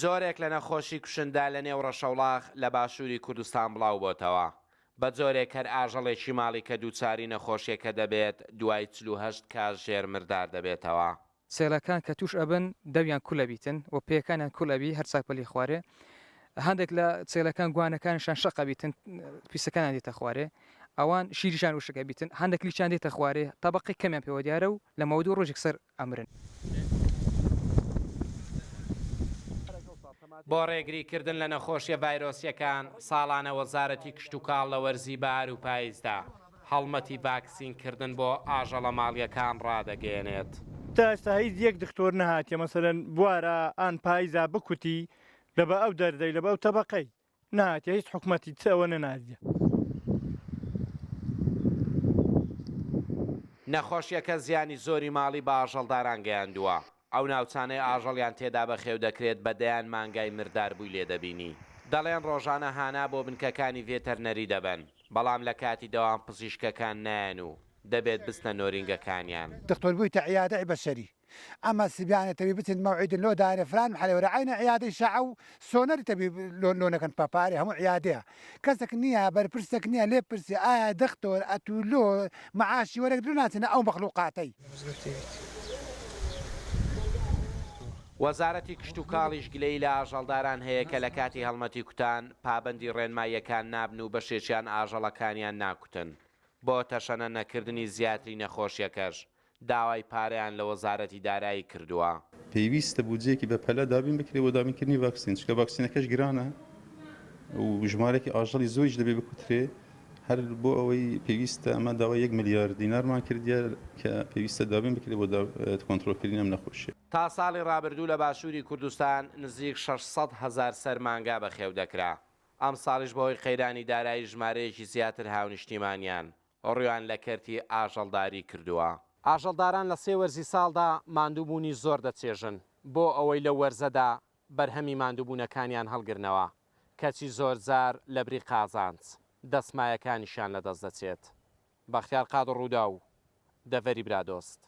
جۆرێک لە نەخۆشی کوشندە لە نێو ڕەشەوڵاخ لە باشووری کوردستان بڵاوبۆتەوە، بە جۆرێک هەر ئاژەڵێکی ماڵی کە دووچاری نەخۆشیەکە دەبێت دوای 48 کاژێر مردار دەبێتەوە. چێلەکان کە توش ئەبن دەویان کول ئەبیتن و پێیەکانیان کول ئەبی هەر چاک پەلی خوارێ هەندێک لە چێلەکان گوانەکانیشان شەق ئەبیتن پیسەکانیان دێتە خوارێ ئەوان شیریشان وشک ئەبیتن هەندێک لیچیان دێتە خوارێ تەبەقەی کەمیان پێوە دیارە و لە ماوەی دوو ڕۆژێک سەر ئەمرن. بۆ ڕێگریکردن لە نەخۆشیە ڤایرۆسیەکان ساڵانە وەزارەتی کشتوکاڵ لە وەرزی بەهار و پایزدا هەڵمەتی ڤاکسین کردن بۆ ئاژەڵە ماڵیەکان ڕادەگەیەنێت. تا ئێستا هیچ یەک دختۆر نەهاتیە مەسەلەن بوارە ئان پایزا بکوتی لە بە ئەو دەردەی لە بە ئەو تەبەقەی نەهاتیە هیچ حکومەتی چ ئەوە نەناردیە. نەخۆشیەکە زیانی زۆری ماڵی بە ئاژەڵداران گەیاندووە، ئەو ناوچانەی ئاژەڵیان تێدا بەخێو دەکرێت بە دەیان مانگای مرداربووی لێ دەبینی. دەڵێن ڕۆژانە هانا بۆ بنکەکانی ڤێتەرنەری دەبەن، بەڵام لە کاتی دەوام پزیشکەکان نایەن و دەبێت بچنە نۆرینگەکانیان. دکتۆر بویتە عیادەی بەشەری ئەمە سبیانە تەبی بچن مەوعید لۆ دانێ فلان محلێ وەرە عەینە عیادەی شەعە و سۆنەری تەبی لۆ لۆ نەکەن پە پارێ هەموو عیادەیە کەسەک نییە بەرپرسەک نییە لێ پرسی ئایا دختۆر ئەتوو لۆ معاشی وەرەگرن لۆ ناچنە ئەو مەخلوقاتەی. وەزارەتی کشتوکاڵیش گلەیی لە ئاژەڵداران هەیە کە لە کاتی هەڵمەتی کوتان پابەندی ڕێنماییەکان نابن و بەشێکیان ئاژەڵەکانیان ناکوتن، بۆ تەشەنە نەکردنی زیاتری نەخۆشیەکەش داوای پارەیان لە وەزارەتی دارایی کردووە. پێویستە بودجەیەکی بەپەلە دابین بکرێت بۆ دابینکردنی ڤاکسین، چونکە ڤاکسینەکەش گرانە و ژمارەیەکی ئاژەڵی زۆریش دەبێت بکوترێت، هەر بۆ ئەوەی پێویستە ئەمە داوای یەک ملیار دینارمان کردیە کە پێویستە دابین بکرێت بۆ کۆنترۆڵکردنی ئەم نەخۆشیە. تا ساڵی ڕابردوو لە باشووری کوردستان نزیک 600 هەزار سەر مانگا بەخێو دەکرا، ئەمساڵیش بەهۆی قەیرانی دارایی ژمارەیەکی زیاتر هاونیشتیمانیان ڕوویان لە کەرتی ئاژەڵداری کردووە. ئاژەڵداران لە سێ وەرزی ساڵدا ماندووبوونی زۆر دەچێژن بۆ ئەوەی لەو وەرزەدا بەرهەمی ماندووبوونەکانیان هەڵگرنەوە، کەچی زۆرجار لەبری قازانج، دەستمایەکانیشیان لەدەست دەچێت. بەختیار قادر رووداو، دەڤەری برادۆست.